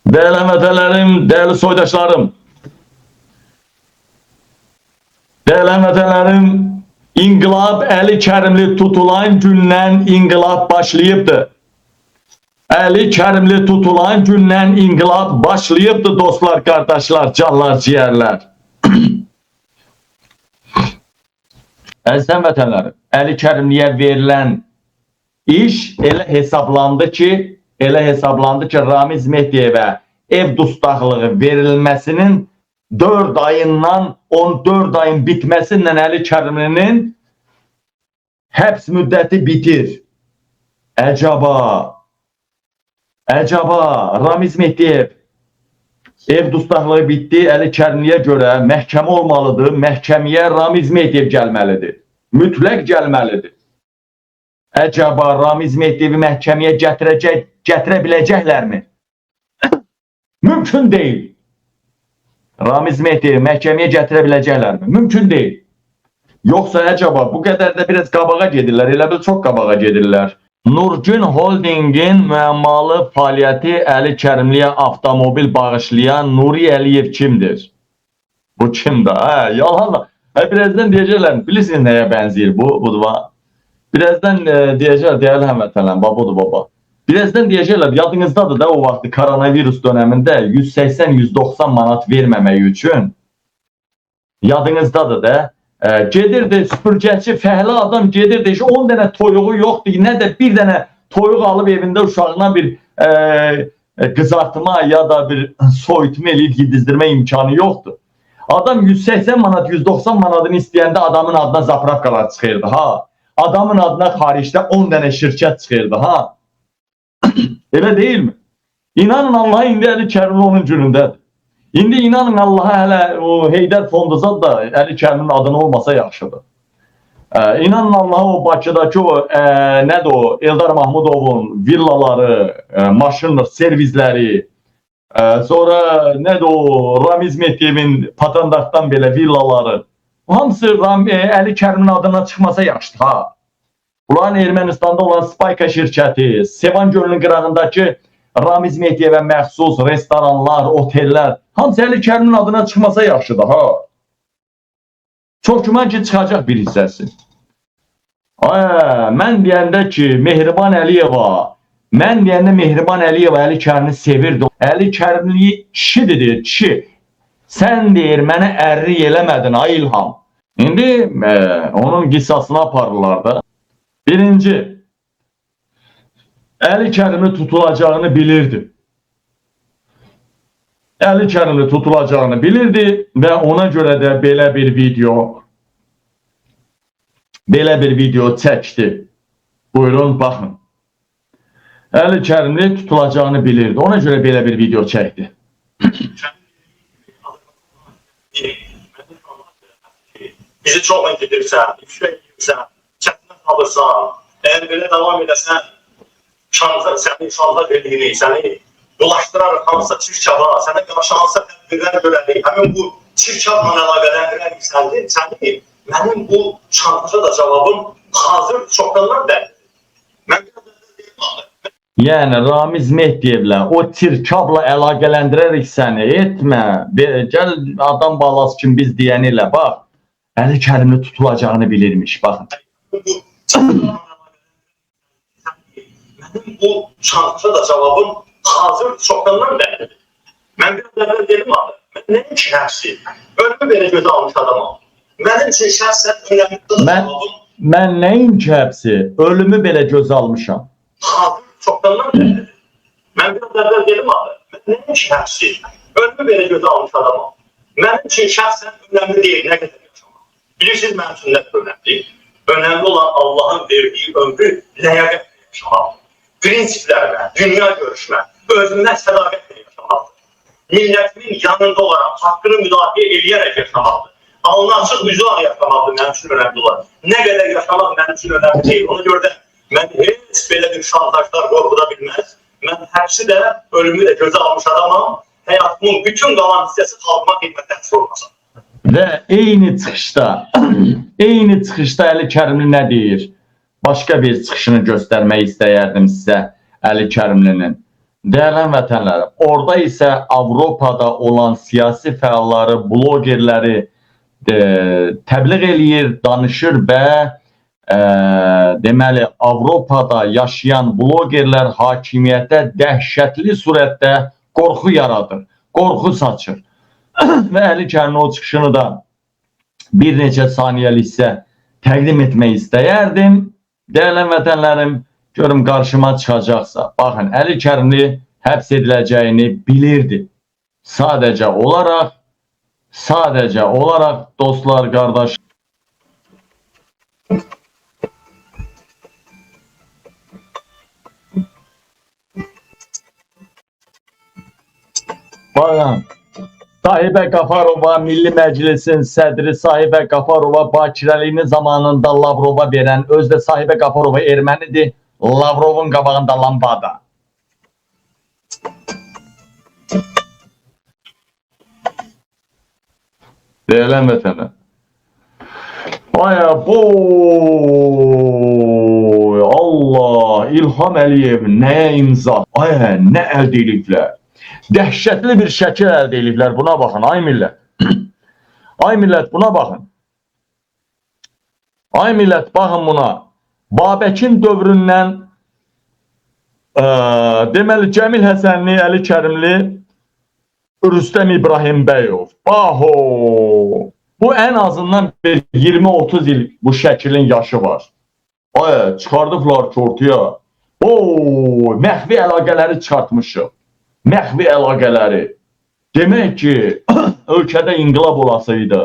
Değerli həmvətənlərim, değerli soydaşlarım. Değerli həmvətənlərim, İnqilab Əli Kərimli tutulan gündən inqilab başlayıbdı. Əli Kərimli tutulan gündən inqilab başlayıbdı dostlar, qardaşlar, canlar, ciyərlər. Əziz həmvətənlərim, Əli Kərimliyə verilən iş elə hesablandı ki, Ramiz Mehdiyevə ev dustaqlığı verilməsinin 4 ayından 14 ayın bitməsindən Əli Kərimlinin həbs müddəti bitir. Əcaba, Ramiz Mehdiyev ev dustaqlığı bitdi, Əli Kərimliyə görə məhkəmə olmalıdır, məhkəməyə Ramiz Mehdiyev gəlməlidir. Mütləq gəlməlidir. Əcaba Ramiz Mehdiyevi məhkəməyə gətirə biləcəklərmi? Mümkün deyil. Ramiz Mehdiyevi məhkəməyə gətirə biləcəklərmi? Mümkün deyil. Yoxsa əcaba bu qədər də biraz qabağa gedirlər, elə bil çox qabağa gedirlər. Nurgün Holdingin müəmmalı fəaliyyəti Əli Kərimliyə avtomobil bağışlayan Nuri Əliyev kimdir? Bu kimdir? Hə, yalan da. Hə, birazdan deyəcəklər, bilirsiniz nəyə bənzəyir bu? Budur va. Birazdan deyəcəklər, dəyərli həmvətənlər, bax budur baba. Birazdan deyəcəklər, yadınızdadır da o vaxtı koronavirus dönəmində 180-190 manat verməmək üçün yadınızdadır da. Gedirdi süpürgəçi, fəhlə adam gedirdi, heç 10 dənə toyuğu yoxdur, nə də bir dənə toyuq alıb evində uşağına bir qızartma ya da bir soyutma eləyib yedizdirmə imkanı yoxdur. Adam 180 manat, 190 manatını istəyəndə adamın adına zapravkalar çıxırdı, ha. Adamın adına xaricdə 10 dənə şirkət çıxırdı, ha. Elə deyilmi? İnanın Allaha indi Əli Kərimli onun günündədir. İndi inanın Allaha hələ o Heydər Fonduzad da Əli Kərimlinin adını olmasa yaxşıdır. İnanın Allaha o Bakıdakı o nədir o Eldar Mahmudovun villaları, maşın servizləri, sonra nədir o Ramiz Mehdiyevin Patandartdan belə villaları. Hamısı Əli Kərimlinin adına çıxmasa yaxşıdır ha. Bunların Ermənistanda olan Spayka şirkəti, Sevan gölünün qırağındakı Ramiz Mehdiyevə məxsus restoranlar, otellər, hamısı Əli Kərimlinin adına çıxmasa yaxşıdır ha. Çox güman ki, çıxacaq bir hissəsi. Ay, mən deyəndə ki, Mehriban Əliyeva, mən deyəndə Mehriban Əliyeva Əli Kərimli sevirdi. Əli Kərimli kişidir, deyir, kişi. Sən deyir, mənə ərri eləmədin, ay İlham. İndi onun qisasını aparırlar da. Birinci, Əli Kərimli tutulacağını bilirdi. Əli Kərimli tutulacağını bilirdi və ona görə də belə bir video çəkdi. Buyurun, baxın. Əli Kərimli tutulacağını bilirdi. Ona görə belə bir video çəkdi. Bizi çox incidirsən, ifşa edirsən, çətinə salırsan, əgər belə davam edəsən, səni şantaj edirik, səni bulaşdırarıq hansısa çirkaba, sənə qarşı hansısa tədbirlər görərik, həmin bu çirkabla əlaqələndirərik səni, mənim bu şantaja da cavabım hazır çoxdandan bəllidir. Mən biraz əvvəl deyim axı. Yəni Ramiz Mehdiyevlə o çirkabla əlaqələndirərik səni, etmə. Gəl adam balası kimi biz deyəni ilə bax. Əli Kərimli tutulacağını bilirmiş, baxın. Mənim bu şantaja da cavabım hazır çoxdandan bəllidir. Mən biraz əvvəl dedim axı, mən nəinki həbsi, ölümü belə gözə almış adamam. Mənim üçün şəxsən önəmli cavabım... Mən nəinki həbsi, ölümü belə gözə almışam. Hazır çoxdandan bəllidir. Mən biraz əvvəl dedim axı, mən nəinki həbsi, ölümü belə gözə almış adamam. Mənim üçün şəxsən önəmli deyil, nə qədər yaşamaq. Bilirsiniz, mənim üçün nə önəmli? Önəmli olan Allahın verdiyi ömrü ləyaqətlə yaşamaqdır. Prinsiplərimə, dünya görüşmə, özümdən sədaqətlə yaşamaqdır. Millətimin yanında olaraq, haqqını müdafiə eləyərək yaşamaqdır. Alnı açıq, üzü ağ yaşamaqdır mənim üçün önəmli olan. Nə qədər yaşamaq mənim üçün önəmli deyil. Ona görə də mən heç belə bir şantajlar qorxuda bilməz. Mən həbsi də, ölümü də gözə almış adamam. Həyatımın bütün qalan hissəsi xalqıma xidmətə həsr olmasın. Və eyni çıxışda Əli Kərimli nə deyir? Başqa bir çıxışını göstərmək istəyərdim sizə Əli Kərimlinin. Dəyərli vətənlərim, orada isə Avropada olan siyasi fəalları, blogerləri təbliğ eləyir, danışır və deməli Avropada yaşayan blogerlər hakimiyyətə dəhşətli surətdə qorxu yaradır, qorxu saçır. Və Əli Kərimli o çıxışını da bir neçə saniyəliksə təqdim etmək istəyərdim. Dəyərli vətənlərim, görüm qarşıma çıxacaqsa. Baxın, Əli Kərimli həbs ediləcəyini bilirdi. Sadəcə olaraq dostlar, qardaş. Baxın, Sahibə Qafarova, Milli Məclisin sədri Sahibə Qafarova bakirəliyini zamanında Lavrova verən, özü də Sahibə Qafarova ermənidir, Lavrovun qabağında lambada. Deyilən vətənə. Aya boy, Allah, İlham Əliyev nəyə imza? Aya, nə əldə eləyiblər? Dəhşətli bir şəkil əldə eləyiblər. Buna baxın, ay millət. Ay millət, buna baxın. Ay millət, baxın buna. Babəkin dövründən deməli Cəmil Həsənli, Əli Kərimli, Rüstəm İbrahimbəyov. Baho! Bu ən azından bir 20-30 il bu şəklin yaşı var. Ay, çıxardıblar ki ortaya. Oo, məxfi əlaqələri çıxartmışıq. Məxfi əlaqələri. Demək ki, ölkədə inqilab olasıydı.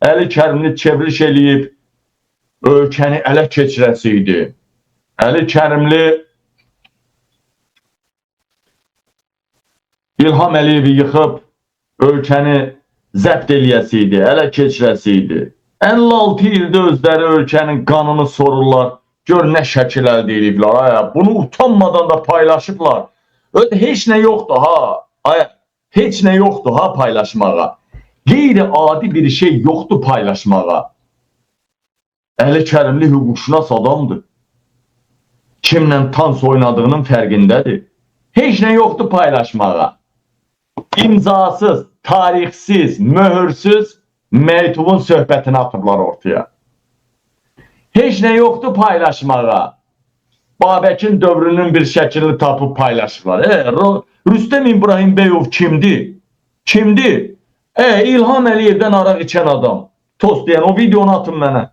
Əli Kərimli çevriliş eləyib ölkəni ələ keçirəsiydi. Əli Kərimli İlham Əliyevi yıxıb ölkəni zəbt eləyəsiydi, ələ keçirəsiydi. 56 ildə özləri ölkənin qanını sorurlar. Gör nə şəkil əldə eləyiblər. Aya, bunu utanmadan da paylaşıblar. Heç nə yoxdur ha. Aya, heç nə yoxdur ha paylaşmağa. Qeyri-adi bir şey yoxdur paylaşmağa. Əli Kərimli hüquqşünas adamdır. Kimlə tans oynadığının fərqindədir. Heç nə yoxdur paylaşmağa. İmzasız, tarixsiz, möhürsüz məktubun söhbətini atıblar ortaya. Heç nə yoxdur paylaşmağa. Babəkin dövrünün bir şəklini tapıb paylaşıblar. Rüstəm İbrahimbəyov kimdir? Kimdir? İlham Əliyevdən araq içən adam. Tost deyən, o videonu atın mənə.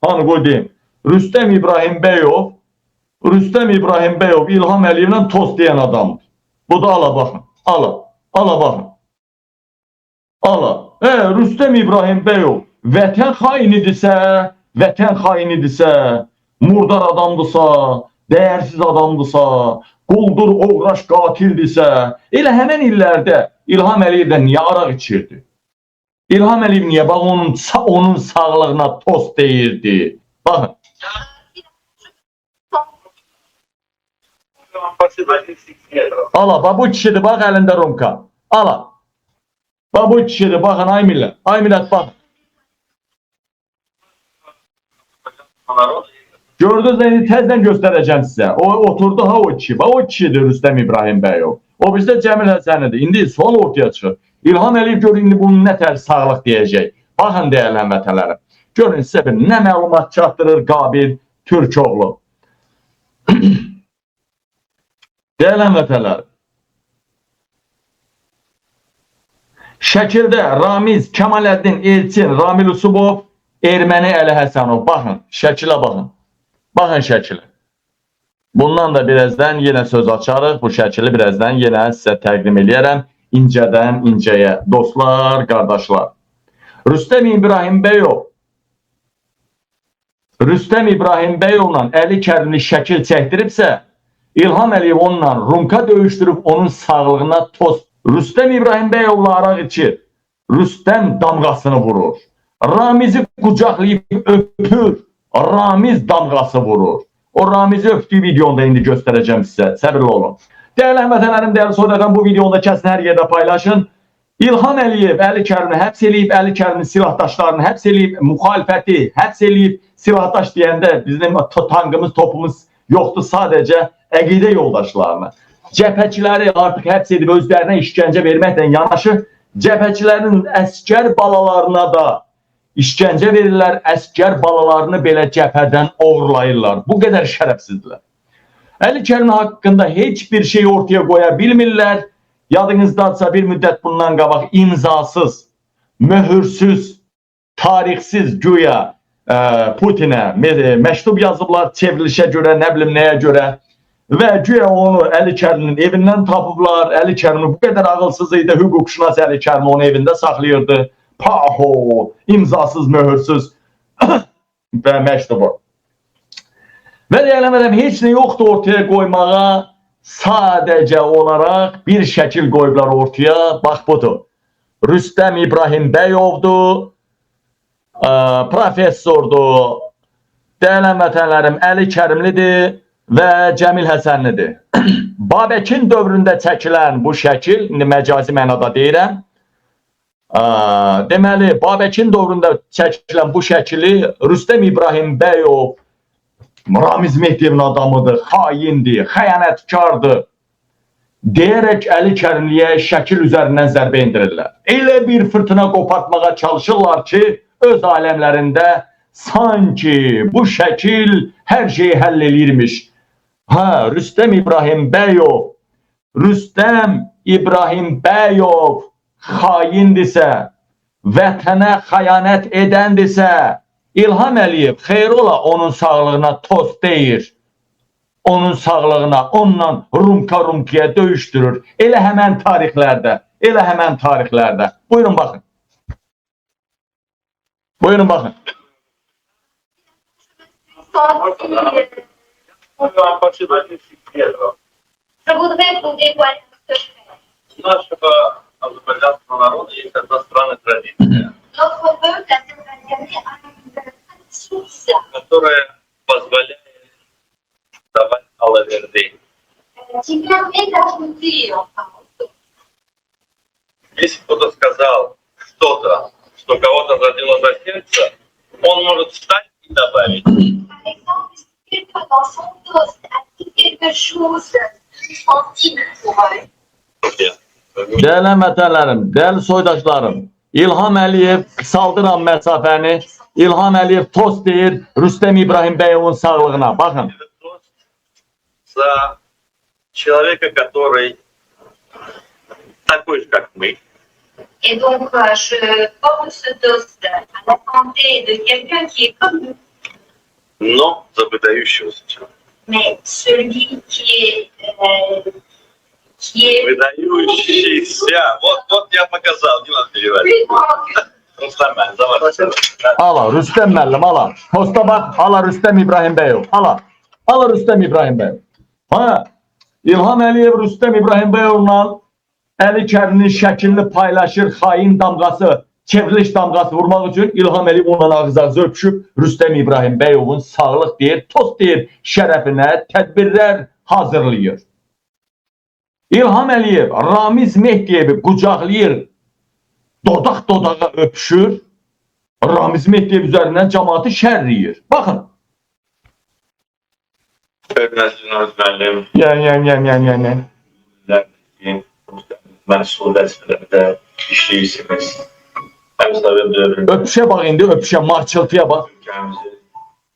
Hani qoy deyim. Rüstəm İbrahimbəyov İlham Əliyevlə tost deyən adamdır. Bu da ala baxın. Ala. Ala baxın. Ala. Rüstəm İbrahimbəyov vətən xainidirsə, murdar adamdırsa, dəyərsiz adamdırsa, quldur, oğraş, qatildirsə, elə həmən illərdə İlham Əliyevdən niyə araq içirdi? İlham Əliyev niyə? Bax, onun sağlığına tost deyirdi. Baxın. Ala, bax, bu kişidir, bax, əlində rumka. Ala. Bax, bu kişidir, baxın, ay millət. Ay millət, baxın. Gördünüz, indi təzdən göstərəcəm sizə. O oturdu ha o kişi. Bax, o kişidir Rüstəm İbrahimbəyov. O bizdə Cəmil Həsənidir. İndi sual ortaya çıxır. İlham Əliyev gör indi bunu nə tər sağlıq deyəcək. Baxın dəyərli həmvətənlərim. Görün sizə bir nə məlumat çatdırır Qabil Türkoğlu. Dəyərli həmvətənlərim. Şəkildə Ramiz, Kəmaləddin, Elçin, Ramil Usubov, Erməni Əli Həsənov. Baxın, şəkilə baxın. Baxın şəkilə. Bundan da birazdan yenə söz açarıq. Bu şəkili birazdan yenə sizə təqdim eləyərəm. İncədən incəyə. Dostlar, qardaşlar. Rüstəm İbrahimbəyovla Əli Kərimli şəkil çəkdiribsə, İlham Əliyev onunla rumka döyüşdürüb onun sağlığına tost. Rüstəm İbrahimbəyovla araq içir. Rüstəm damğasını vurur. Ramizi qucaqlayıb öpür. Ramiz damğası vurur. O Ramizi öpdüyü videonu da indi göstərəcəm sizə. Səbirli olun. Dəyərli həmvətənlərim, dəyərli soydaşlarım, bu videonu da kəsin hər yerdə paylaşın. İlham Əliyev Əli Kərimli həbs eləyib, Əli Kərimli silahdaşlarını həbs eləyib, müxalifəti həbs eləyib. Silahdaş deyəndə bizim tankımız, topumuz yoxdur, sadəcə əqidə yoldaşlarını. Cəbhəçiləri artıq həbs edib özlərinə işgəncə verməklə yanaşı, cəbhəçilərin əskər balalarına da işgəncə verirlər, əskər balalarını belə cəbhədən oğurlayırlar. Bu qədər şərəfsizdirlər. Əli Kərimli haqqında heç bir şey ortaya qoya bilmirlər. Yadınızdadsa bir müddət bundan qabaq imzasız, möhürsüz, tarixsiz güya Putinə məktub yazıblar çevrilişə görə, nə bilim nəyə görə və güya onu Əli Kərimlinin evindən tapıblar. Əli Kərimli bu qədər ağılsız idi, hüquqşünas Əli Kərimli onu evində saxlayırdı. Paho, imzasız, möhürsüz və məktubu. Və deyələmədəm, heç nə yoxdur ortaya qoymağa. Sadəcə olaraq bir şəkil qoyublar ortaya. Bax budur. Rüstəm İbrahim Bəyovdur, professordur, dəyərli vətənlərim, Əli Kərimlidir və Cəmil Həsənlidir. Babəkin dövründə çəkilən bu şəkil, indi məcazi mənada deyirəm, deməli, Babəkin dövründə çəkilən bu şəkili Rüstəm İbrahim Bəyov, Ramiz Mehdiyevin adamıdır, xaindir, xəyanətkardır deyərək Əli Kərimliyə şəkil üzərindən zərbə endirirlər. Elə bir fırtına qopartmağa çalışırlar ki, öz aləmlərində sanki bu şəkil hər şeyi həll eləyirmiş. Ha, Rüstəm İbrahim Bəyov, Rüstəm İbrahim Bəyov xaindirsə, vətənə xəyanət edəndirsə, İlham Əliyev xeyr ola onun sağlığına tost deyir. Onun sağlığına, onunla rumka-rumkaya döyüşdürür. Elə həmən tarixlərdə, elə həmən tarixlərdə. Buyurun baxın. Buyurun baxın. Je voudrais vous dévoiler un secret. У нашего азербайджанского народа есть одна странная традиция, Notre peuple azerbaïdjanais a une tradition bizarre которая позволяет давать алаверды. Qui permet d'ajouter, enfin, Если кто-то сказал что-то, что кого-то задело за сердце, он может встать и добавить. Par exemple, si quelqu'un dans son toast a dit quelque chose de sensible pour eux, Dəyərli vətənlərim, dəyərli soydaşlarım, İlham Əliyev, qısaldıram məsafəni, İlham Əliyev tost deyir Rüstəm İbrahim Bəyovun sağlığına. Baxın. Это тост за человека, который такой же, как мы, et donc je porte ce toast à la santé de quelqu'un qui est comme nous, но за выдающегося человека. Mais celui qui est Выдающийся. Вот, вот я показал, не надо переводить. plus grand que Рустам, за вас. Ala Rüstəm müəllim, ala. Tosta bax, ala Rüstəm İbrahim Bəyov. Ala. Ala Rüstəm İbrahim Bəyov. Ha, İlham Əliyev Rüstəm İbrahim Bəyovla Əli Kərimlinin şəklini paylaşır, xain damğası, çevriliş damğası vurmaq üçün İlham Əliyev onunla ağız-ağıza öpüşüb Rüstəm İbrahim Bəyovun sağlıq deyir, tost deyir, şərəfinə tədbirlər hazırlayır. İlham Əliyev Ramiz Mehdiyevi qucaqlayır, dodaq dodağa öpüşür. Ramiz Mehdiyev üzərindən cəmaatı şərləyir. Baxın. Müəllim, Yəni, yəni, yəni, yəni, yəni. Məsul vəzifələrdə işləyirsiniz. Həm Sovet dövründə Öpüşə bax indi, öpüşə, marçıltıya bax. ölkəmizin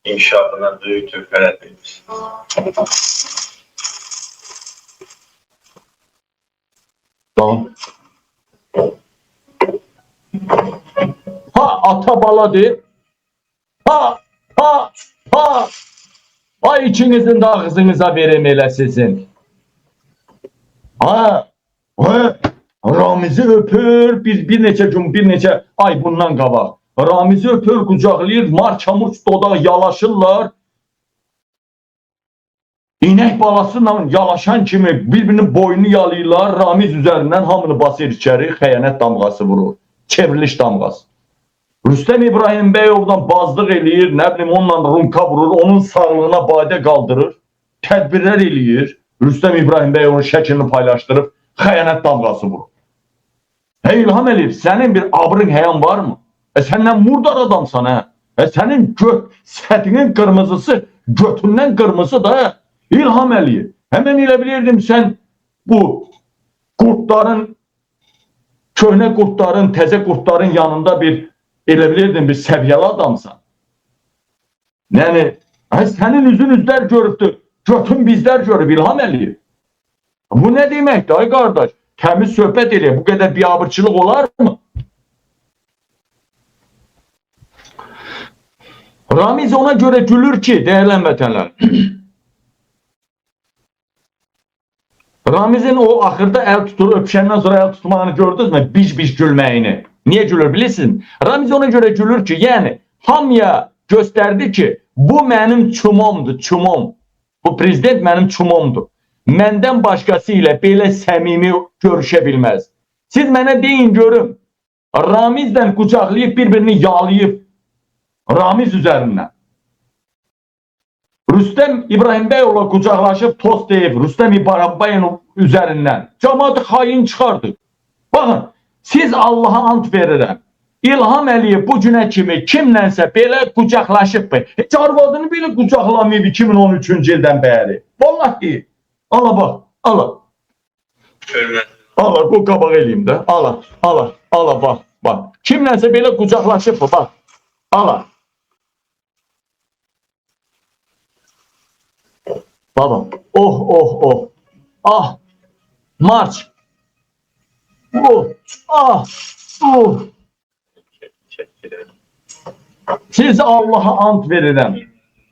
inkişafına böyük töhfələr vermişsiniz. Tamam. Ha, ata baladır. Ha, ha, ha. Ay ikinizin də ağzınıza verim elə sizin. Ha, ha. Ramizi öpür, bir neçə gün, bir neçə ay bundan qabaq. Ramizi öpür, qucaqlayır, marçamurç dodaq yalaşırlar. İnək balasıyla yalaşan kimi bir-birinin boynunu yalayırlar. Ramiz üzərindən hamını basır içəri, xəyanət damğası vurur. Çevriliş damğası. Rüstəm İbrahim Bəyovdan bazlıq eləyir, nə bilim onunla rumka vurur, onun sağlığına badə qaldırır, tədbirlər eləyir. Rüstəm İbrahim Bəyovun şəklini paylaşdırıb xəyanət damğası vurur. Hey İlham Əliyev, sənin bir abrın həyan varmı? Səndən murdar adamsan hə. Sənin sifətinin qırmızısı götündən qırmızı da hə. İlham Əliyev. Həmən elə bilirdim sən bu qurdların, köhnə qurdların, təzə qurdların yanında bir, elə bilirdin, bir səviyyəli adamsan. Yəni, sənin üzün üzlər görübdür, götün bizlər görüb İlham Əliyev. Bu nə deməkdir, ay qardaş? Təmiz söhbət eləyək, bu qədər biabırçılıq olar mı? Ramiz ona görə gülür ki, dəyərli həmvətənlər. Ramizin o axırda əl tutur, öpüşəndən sonra əl tutmağını gördünüzmü? Biş-biş gülməyini. Niyə gülür bilirsiniz? Ramiz ona görə gülür ki, yəni hamıya göstərdi ki, bu mənim çumomdur, çumom. Bu prezident mənim çumomdur. Məndən başqası ilə belə səmimi görüşə bilməz. Siz mənə deyin görüm, Ramizlə qucaqlayıb bir-birini yalayıb Ramiz üzərindən. Rüstəm İbrahimbəyoğlu qucaqlaşıb tost deyib Rüstəm İbrahimbəyoğlu üzərindən. Camaatı xain çıxardı. Baxın, siz Allaha ant verirəm. İlham Əliyev bu günə kimi kimlənsə belə qucaqlaşıb. Heç arvadını belə qucaqlamayıb 2013-cü ildən bəri. Vallahi. Ala bax, ala. Ala, qoy qabaq eləyim də. Ala, ala, ala bax, bax. Kimlənsə belə qucaqlaşıb, bax. Ala. Baba. Oh, oh, oh. Ah. Març. Oh. Ah. Oh. Siz Allaha ant verirəm.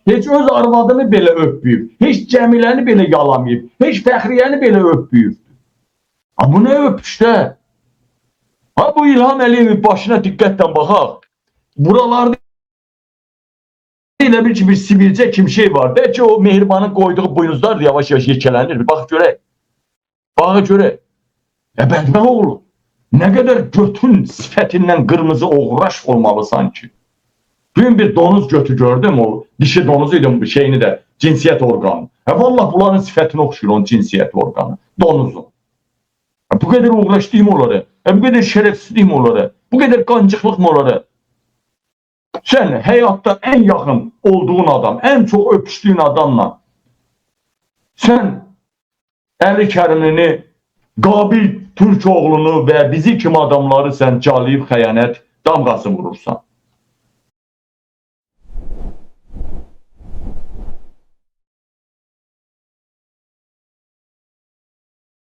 Heç öz arvadını belə öpməyib, heç Cəmiləni belə yalamayıb, heç Fəxriyəni belə öpməyib. Ha, bu nə öpüşdə? Ha, bu İlham Əliyevin başına diqqətlə baxaq. Buralarda elə bil ki, bir sivilcə kimi şey var. Bəlkə o Mehribanın qoyduğu buynuzlar da yavaş-yavaş yekələnir. Bax görək. Bax görək. Bədbəxt oğlu, nə qədər götün sifətindən qırmızı oğraş olmalı sanki. Dün bir donuz götü gördüm, o dişi donuzu idi bu şeyini də, cinsiyyət orqanı. Vallah bunların sifətinə oxşuyur onun cinsiyyət orqanı, donuzun. Bu qədər uğraşdığım olar, bu qədər şərəfsizliyim olar, bu qədər qancıqlıq mı olar? Sən həyatda ən yaxın olduğun adam, ən çox öpüşdüyün adamla sən Əli Kərimlini, Qabil Türkoğlunu və bizi kimi adamları sən calayıb xəyanət damğası vurursan.